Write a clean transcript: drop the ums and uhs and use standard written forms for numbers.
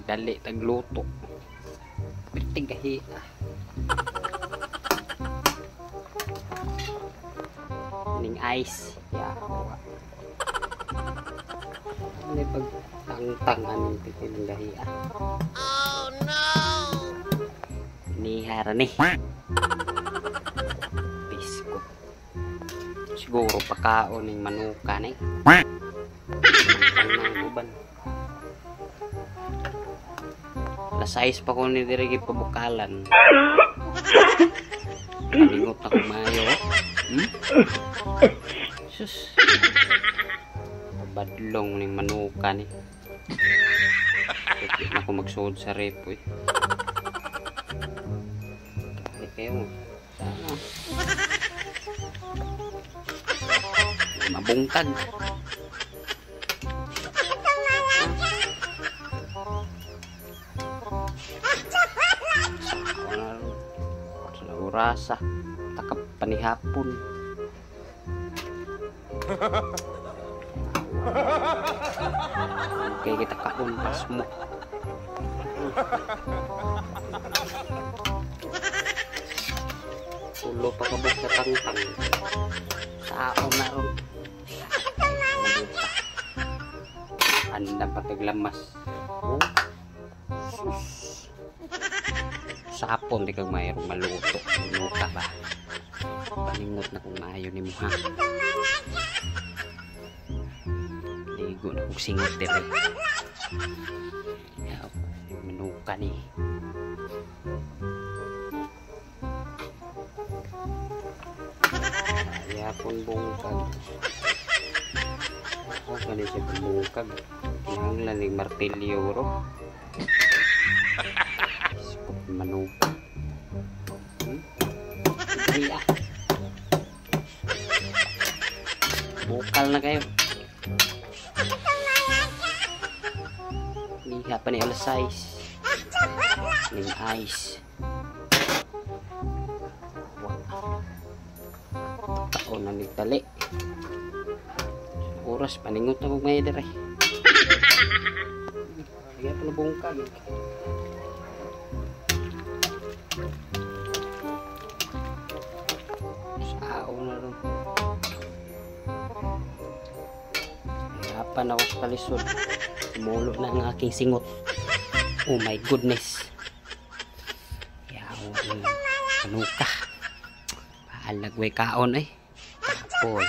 Magdali tagluto. Perting gahi. Ning ice. Yawa. Ano pag tangtangan ng pipiling gahi ah. Oh no! Nihara ni. Biskot. Siguro pakaon ning manuka ni. Tangtang uban. Alas 6 pa ko ni diri gipabukalan. Paningot na kumayo. Sus. Badlong ning manuka ni. Pwede na ako magsuod sa rep eh. Kahit kayo. Sana. Mabungkag. Sa orasa. Takap panihapon. Okay, kita kaon pasmo. Tulo pa kabuk sa tangtang. Sao na ron. Anda pataglamas. Oh. Sus. Sapon di kag mayroong maluto. Maluto ba? Paningot na kung maayo ni mo ha. Ligo na kong singot dire. Manuka ni. Kaya pong bungkag. Ako gani siya bungkag. Kinahanglan ni martilyo ro. Iskop manuka. Ay, ah. Bukal na kayo. Liha pa ni alas 6. Ning ice. Taon na nagtali. Oras paningot na kong may dire. Kaya pa nabungkag. Sao na ron. Hirapan ako sa kalisod. Tumulo na ang aking singot. Oh my goodness. Yaw, ano ka? Paalagway kaon eh. Kapoy.